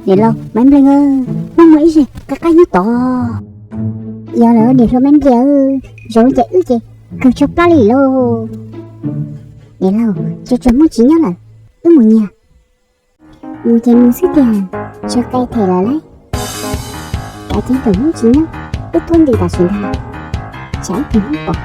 Niam laus, Maiv Nplees, muaj muaj ib zig qab qab nyob tod. Yog lawm niam hluas Maiv Nplees, zaum no ces wb ces kawg tshaib plab li lauj. Niam laus, tsuas tsuas Hmoob tsis nyob lawm, wb mus nyiag. Mus ces mus xwb tiag, tshaib qe them lawm lauj. Kav tsij tos Hmoob tsis nyob, wb tuaj ntws tam sim ntag, tsam ib pliag Hmoob pom.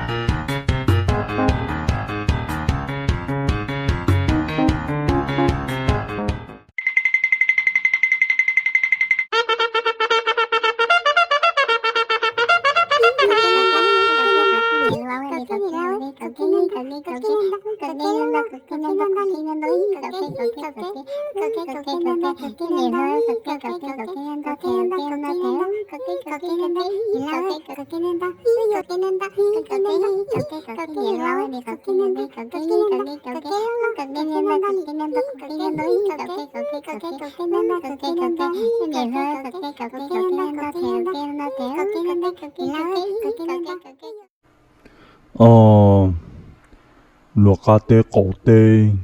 Luag qab teb qaum teb,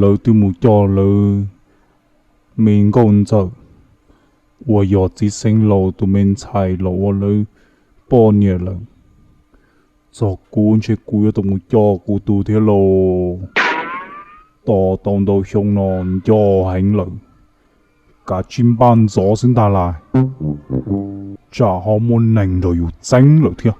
lawv twb mus coj lawv me nkauj ntxawm uas yog txiv xeev laus tus me ntxhais los ua lawv poj niam lawm. Txog kuv ntshe kuv yuav tau mus coj kuv tus thiab lauj. Tos tau ntau xyoo no nco heev lawm, kav tsij npaj ntxov xwb ntag lauj, tsam ho muaj neeg nrog yus txeeb lawm thiab.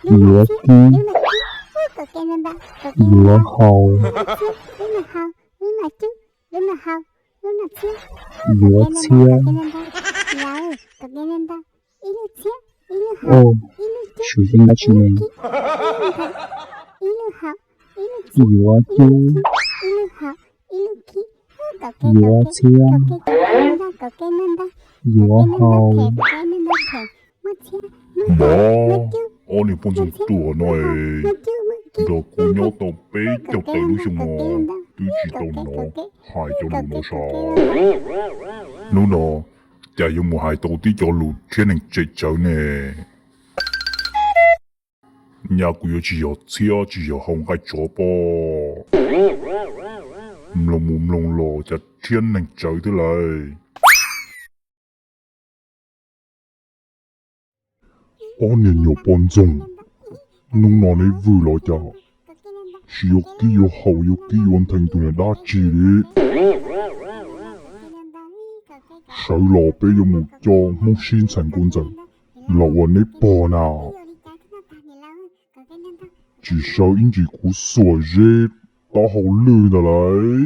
Yuav kib, yuav haus, yuav txhiab. Oj, suav yeeb dab tsi ne? Yuav cub, yuav txhiab, yuav haus. Npam, ob niag poj ntxoog tuag no es nrog kuv nyob tau peb caug tawm lub xyoo no twb tsis tau hnov hais cov lus no sav. Hnub no cas yuav mus hais tau tib co lus rhiab neeg tseem tsawv ne. Nyaj kuv yuav tsis yog txhiab tsis yog haus nqaij tsov pob. Mloog mus mloog los cas rhiab neeg tsawv thiab lauj. Ob niag nyuam poj ntxoog, hnub no neb vwm los cas? Tsis yuav kib yuav haus yuav kib yuav ntheev tus niag dab tsi li. Sawv los peb yuav mus coj Hmoob sib ntxhais nkauj ntxawm los ua neb pog na. Tsis sawv ib ntsis kuv xuas zeb taub hau lwj ntag lauj.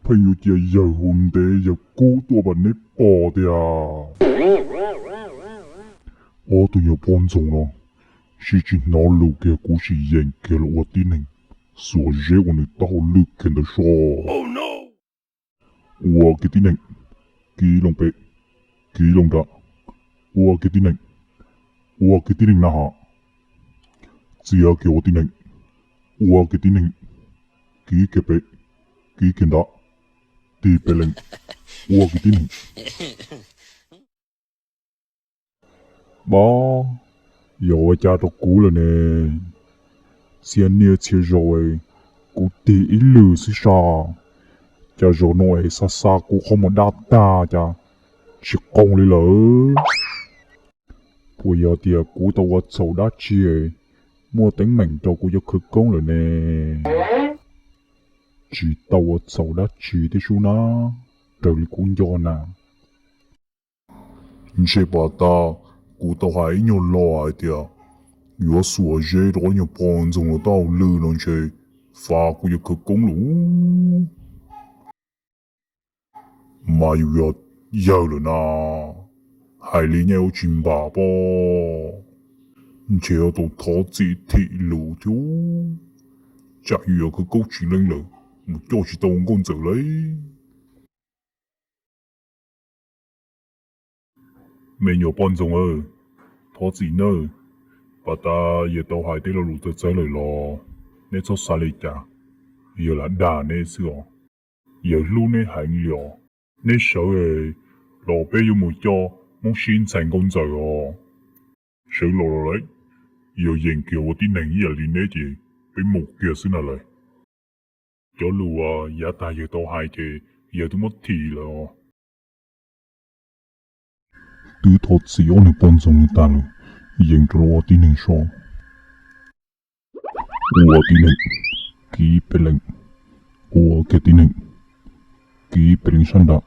Pheej yuav cia yawg hu ntev yawg kub tuaj pab neb pog tiag. Ob tug nyuag poj ntxoog no, sib tsis hnov lus kiag kuv sim yeem kiag los ua tib neeg, xuas zeb ua nws taub hau lwj kiag ntawd soj. Ua kiag tib neeg, kib loo pem, kib loo nram, ua kiag tib neeg, ua kiag tib neeg na has, txia kiag ua tib neeg, ua kiag tib neeg, kib kiag pem, kib kiag nram, tig pem lees, ua kiag tib neeg. Pab, yog ua cas rau kuv lawm ne? Txhia niaj txhia zaus kuv tig ib lwm xwb sas, cas zaum no es xa xa kuv qhov muag dab tag cas tsis qoo li lawm. Puas yog tias kuv tau ua txhaum dab tsi muaj teeb meem rau kuv cov khawv koob lawm ne? Tsis tau ua txhaum dab tsi thiab sub na, raws li kuv nco na. Ntshe pas tas kuv tau hais ib nyuag lo hais tias yuav xuas zeb rau ob nyuag poj ntxoog los tau lwj no ntshe fav kuv cov khawv koob lawm. Mas yus yog yawg lawm na, hais li nyaj ua tsis npam pob. Ntshe yuav tau thov txim thim lus thiab, tsam yus yog khawv koob tsis leej lawm, mus coj tsis tau nkauj ntxawm lauj. Me nyuam poj ntxoog, thov txim nawb. Pas tas yawg tau hais tej lo lus txawv txawv lawm los neb txhob xav li cas, yawg lam dag neb xwb os. Yawg hlub neb heev li os. Neb sawv los peb yuav mus coj Hmoob Sib ntxhais nkauj ntxawm os. Sawv los lawm, yog yeem kiag ua tib neeg ib yam li neb ces peb mus kiag xwb na lawm. Cov lus uas yav tag yawg tau hais ces yawg twb muab thim lawm os. Twb thov txim ob niag poj ntxoog li tas lawm, yeej rov los ua tib neeg so. Ua tib neeg, kiv peb leeg. Ua kiag tib neeg, kiv peb leeg sab nrad,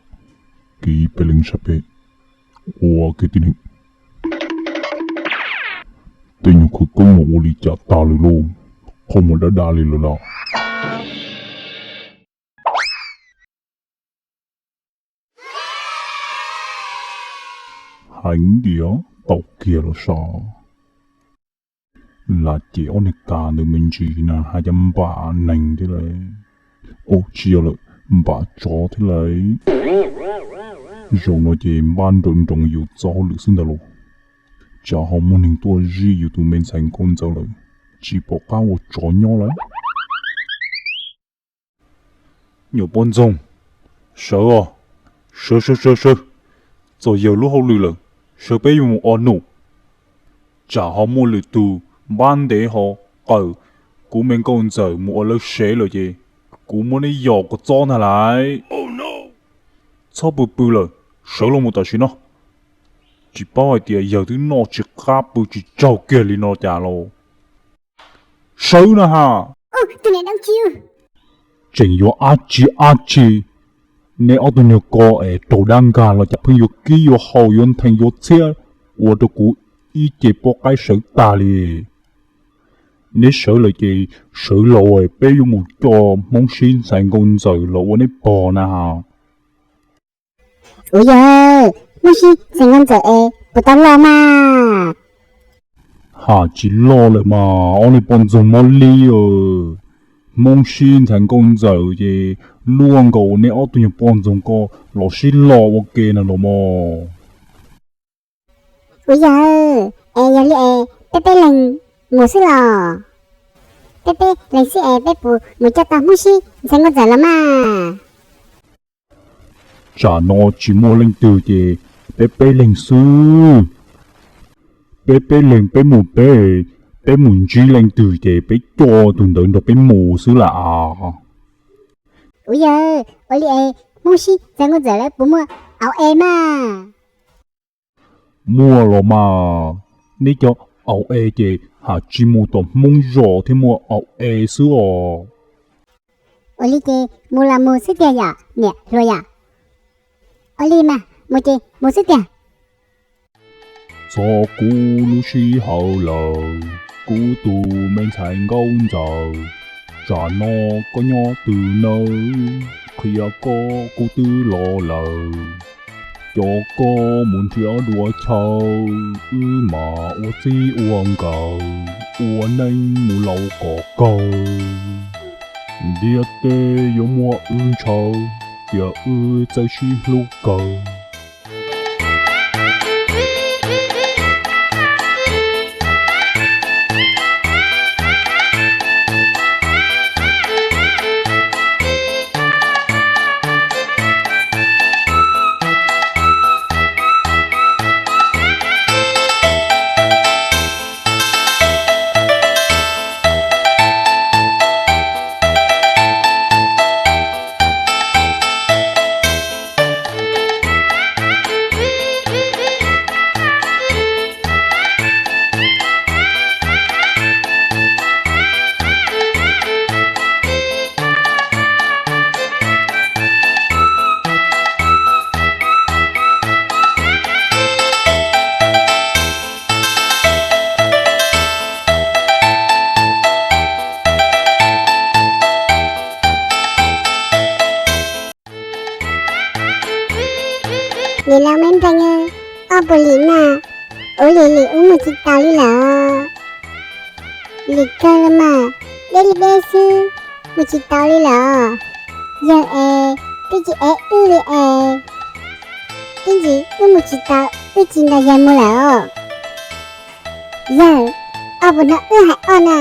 kiv peb leeg sab pem. Ua kiag tib neeg. Tej nyuag khawv koob no ua li cas tag lawm lauj, qhov muag dab dab li lawm los. Heev tiag, tau kiag los sav. Lam cem ob niag kas ntawd me ntsis na hais cas npam neeg thiab lauj. Ua tsis yog lawm, npam tsov thiab lauj. Zaum no ces npaj nrawm nroos yus txoj hauj lwm xwb ntag lauj. Tsam ho muaj neeg tuaj zij yus tus me ntxhais nkauj ntxawm lawm, tsis pom qab ua tsov nyob lawm. Nyuam poj ntxoog, sawv os, sawv sawv sawv sawv, txog yawg lub hauj lwm lawm, sawv peb yuav mus ua num. Tsam ho muaj lwm tus npab ntev ho qawm kuv me nkauj ntxawm mus ua lawv sev lawm ces kuv muab neb yos kua txob ntag lauj. Txhob pw pw lawm, sawv los mus tam sim no. Tsis paub hais tias yawg twb noj tsis qab pw tsis tsaug kiag li no cas los. Sawv na ha. Tseem yuav ab tsi ab tsi, neb ob tug nyuag ko es raug dab nkag los cas pheej yuav kib yuav haus yuav nthees yuav txhiab ua rau kuv ib ce poj qaib sawv tag li. Neb sawv lawm ces sawv los peb yuav mus coj Hmoob Sib ntxhais nkauj ntxawm los ua neb pog na ha. Ua yawg, Hmoob Sib ntxhais nkauj ntxawm es puas tau los mas? Ha tsis loj lawm mas ob niag poj ntxoog mob lib. Hmoob Sib ntxhais nkauj ntxawm ces luaj nkaus neb ob tug nyuag poj ntxoog ko los sib lo ua ke na los mog. Ua yawg, es yog li es peb peb leeg mus xwb los? Peb peb leeg xwb es peb puas mus coj tau Hmoob Sib ntxhais nkauj ntxawm los mas? Tsam no tsis muaj leej twg ces peb peb leeg xwb. Peb peb leeg peb mus peb, peb mus ntsib leej twg ces peb coj tus ntawd nrog peb mus xwb lam as. Ua yawg, ua li es Hmoob Sib ntxhais nkauj ntxawm lawv puas muaj aus es mas? Muaj los mas, neb cov aus es ces ha tsis mus tom Hmoob zos thiaj muaj aus es xwb os. Ua li ces mus los mus xwb tiag yom niam hluas yom? Ua li mas mus ces mus xwb tiag. Txog kuv lub sij hawm lawm, kuv tus me ntxhais nkauj ntxawm, tsam no koj nyob twg nawb? Qhia koj kuv twb los lawm, coj koj mus nrhiav dua chaw, wb mam ua txij ua nkawm, ua neej mus laus kom kawg. Ntiaj teb yuav muab wb ntshaw, tiam wb txawj sib hlub kawg. Nim no me nplees, ob puas lim na? Ua li lim wb mus tsis tau li lawm. Lim kawg los mas, deb li deb xwb, mus tsis tau li lawm. Yawg es, twb tsis ev wb li es, ib ntsis wb mus tsis tau, wb tsis nrog yawg mus lawm. Yawg, ob puas hnub wb hais ob na,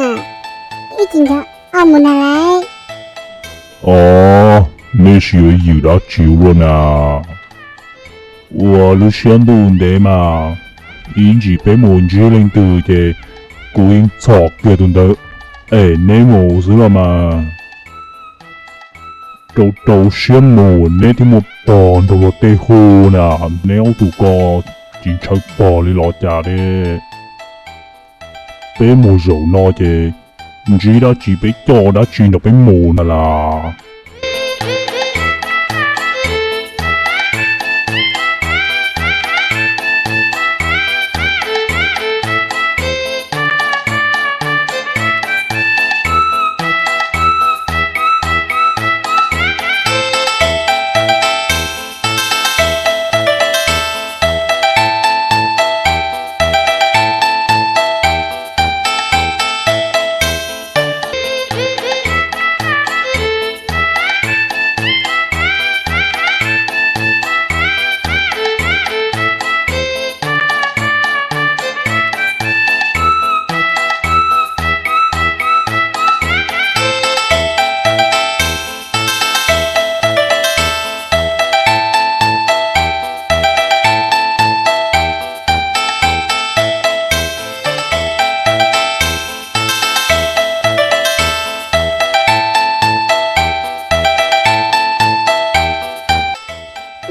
wb tsis nrog ob mus na lauj. Os, nej sim yuav ywm dab tsi ua luaj na? Ua lub siab ntuj ntev mas, ib ntsis peb mus ntsib leej twg ces kuv yeej txhom kiag tus ntawd es neb mus xwb los mas. Rau rau siab mus neb thiaj muaj pog nrog luag tej hu na, neb ob tug ko tsis ntshaw pog li los cas ne? Peb mus zaum no ces ntsib dab tsi peb coj dab tsi nrog peb mus na las.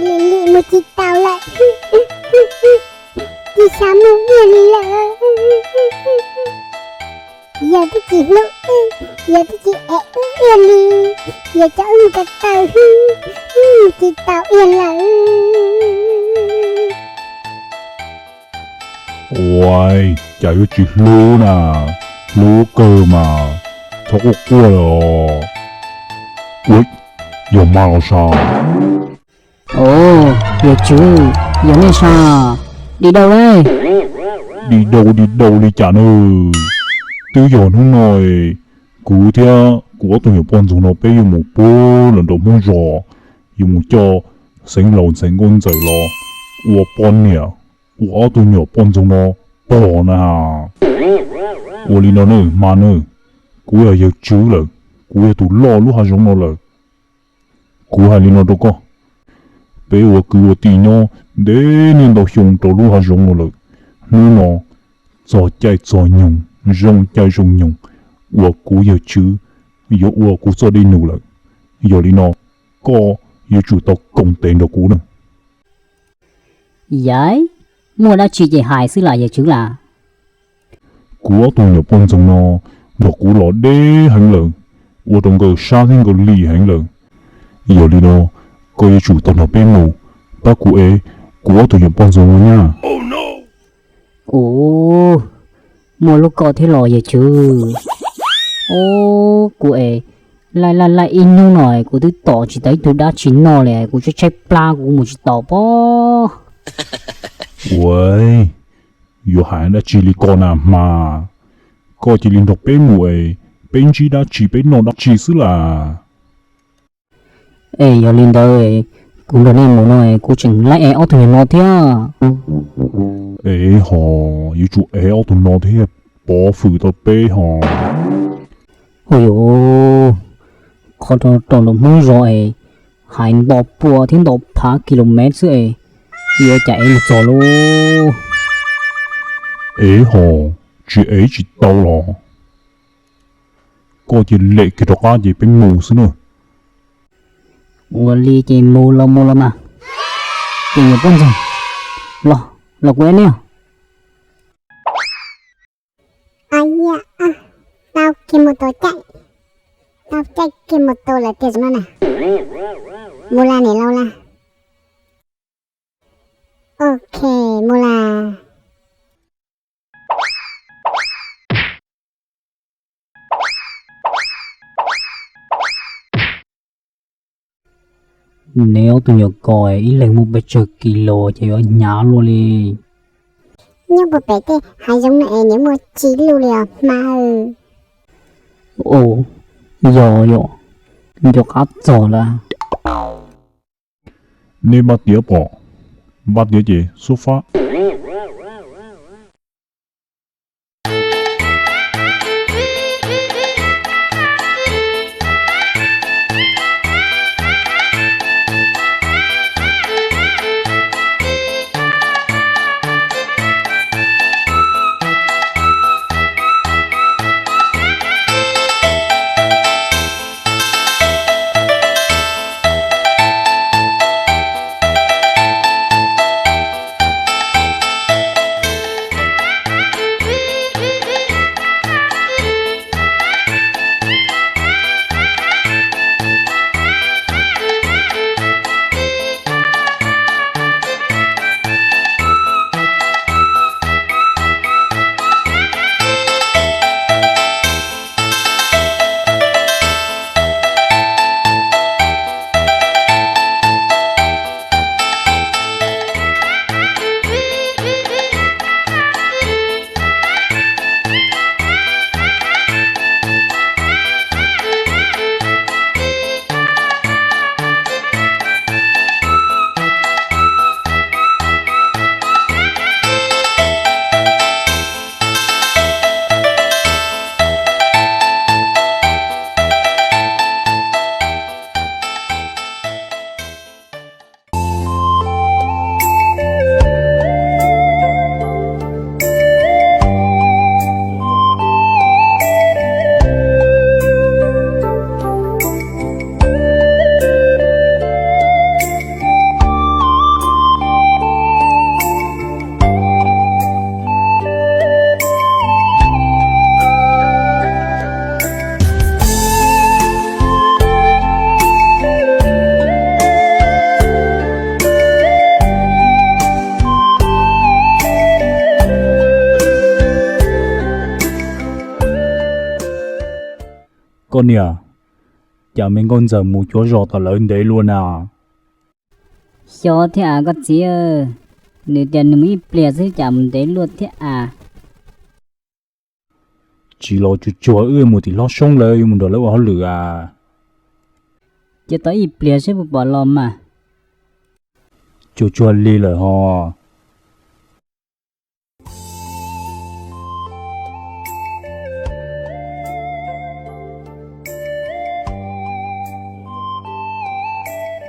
Lim lim mus tsis tau lawm, tsis xav mus ib yam li lawm. Yawg twb tsis hlub wb, yawg twb tsis ev wb ib yam li, yawg coj wb mus ko taw, wb mus tsis tau ib yam lawm. Ua cas yuav tsis hlub na, hlub kawg mas, txhob quaj quaj lawm os. Ua, yog mas los sav. Os, yawg tswv, yog nej sav, dig dau lawm. Dig dau dig dau li cas na? Twb yog hnub no kuv thiab kuv ob tug nyuam poj ntxoog no peb yuav mus puag lawm nram Hmoob zos, yuav mus coj Xeev Laus ntxhais Nkauj Ntxawm los ua poj niam, ua ob tug nyuam poj ntxoog no pog na. Ua li no nawb hma nawb, kuv yog yawg tswv lawm, kuv yog tus loj lub hav zoov no lawm. Kuv hais li no rau koj, peb ua kwv ua tij nyob ntev niaj ntau xyoo rau lub hav zoov no lawm, hnub no txog caij txog nyoog, zoo caij zoo nyoog uas kuv yawg tswv yuav ua kuv txoj dej num lawm. Yog li no, koj yuav tsum tau koom tes nrog kuv na. Yawg, muaj dab tsi ces hais xwb las yawg tswv las. Kuv ob tug nyuam poj ntxoog no nrog kuv los deb heev lawm, ua rau nkawd sab thiab nkawd lim heev lawm. Yog li no, koj yuav tsum tau nrog peb mus, pab kuv ev kuv ob tug nyuam poj ntxoog no nyab. Ua, muaj lub koj thiab los yawg tswv. Ua, kuv es laij laij laij ib hnub no kuv twb tom tsis tau ib tug dab tsi noj li, kuv tshaib tshaib plab kuv mus tsis tau pob. Ua, yuav hais dab tsi li ko na hma? Koj cia li nrog peb mus es peb ntsib dab tsi peb noj dab tsi xwb las. Es yog li ntawd, kuv nrog nej mus no kuv tseem laib ev ob tug nyuag no thiab. Ev hos, yuav tsum ev ob tug no thiab pov hwm tau peb hos. Hu yuv, qhov rau nram Hmoob zos es hais nto pua thiab nto phav kilomev xwb es yuav cas ev mus txog lauj? Ev hos, tsis ev tsis tau los. Koj cia lem kiag rov qab ces peb mus xwb na. Ua li ces mus los mus los mas. Ces nyuam poj ntxoog, los, los kuv ev neb. Tau kiag mus tau caij, tau caij kiag mus tau lawm tiag no na. Mus las niam laus las. Ok, mus las. Neb ob tug nyuam kos ib leeg muaj pes tsawg kis los ces yuav hnyav luaj li. Nyob puag pem tej hav zoov no es nws muaj tsis luj li os hma. Yog yom, nco qab txog lawm. Nej npaj tiav pom, npaj tiav ces xub fab. Koj niam, cas me nkauj ntxawm mus cuav zos tom lawv ntev luaj na? Xyov thiab as koj txiv, nws tias nws mus ib pliag xwb cas mus ntev luaj thiab as. Tsis los tsuag tsuag wb mus tim hlob Soob lawv yuav mus nrog lawv ua hauj lwm as. Cia tau ib pliag seb puas pom los mas. Tsuag tsuag li lawm hos.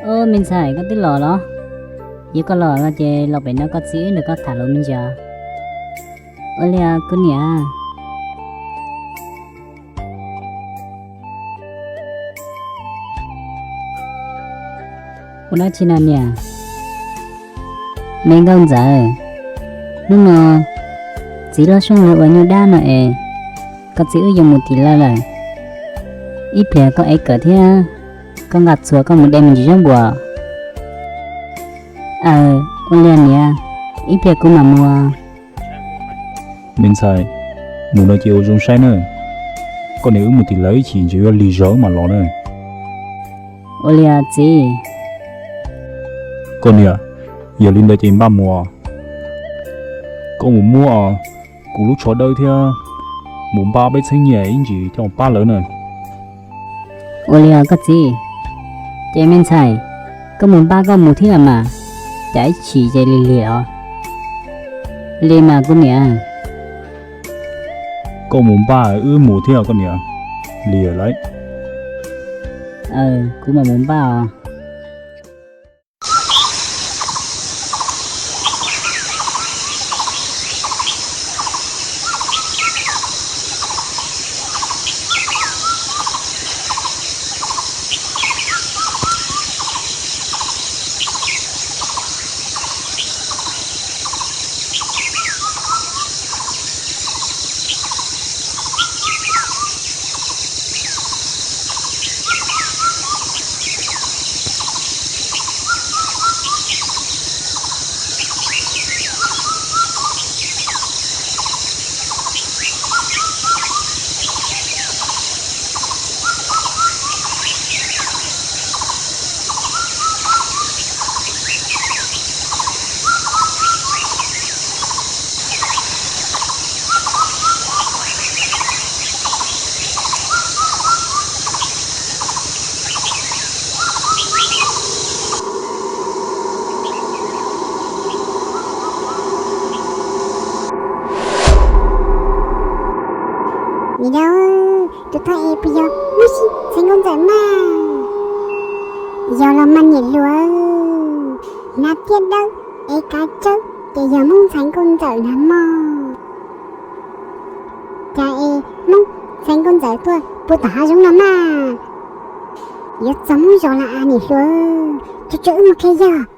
Ub, me ntxhais, koj twb los los? Yog koj los no ces los pem no koj txiv wb nrog koj tham lus me ntsis. Ua li os kuv niam. Ua dab tsi no niam? Me nkauj ntxawm, hnub no txiv hlob Soob lawv ua nyuj dab no es koj txiv wb yuav mus tim lawv lawm. Ib pliag koj ev kawm thiab koj nqa txhuas koj mus de me ntsis zaub npua. Aws, ua li niam, ib pliag kuv mam mus. Me ntxhais, mus no ces ua zoo saib na, koj niam wb mus tim lawv ib chim ntshe yuav lig zog wb mam los na. Ua li txiv. Koj niam, yog li ntawd ces npaj mus. Koj mus muab kuv lub tsho dawb thiab mus npaj peb txheeb nyiaj ib ntsis coj pab lawv na. Ua li os koj txiv. Ces me ntxhais, koj mus npaj koj mus thiab mas, cas ib chim ces lig lig os. Li mas kuv niam. Koj mus npaj wb mus thiab koj niam. Lig lawm. Kuv mam mus npaj os. Hluas, hnav tiab dawb es kav tsawb ces yog Hmoob ntxhais nkauj ntxawm na mog. Cas es Hmoob ntxhais nkauj ntxawm tuaj puag tom hav zoov no mas? Yuav txog Hmoob zos los as niam hluas? Tsuag tsuag wb mus qhia yawg.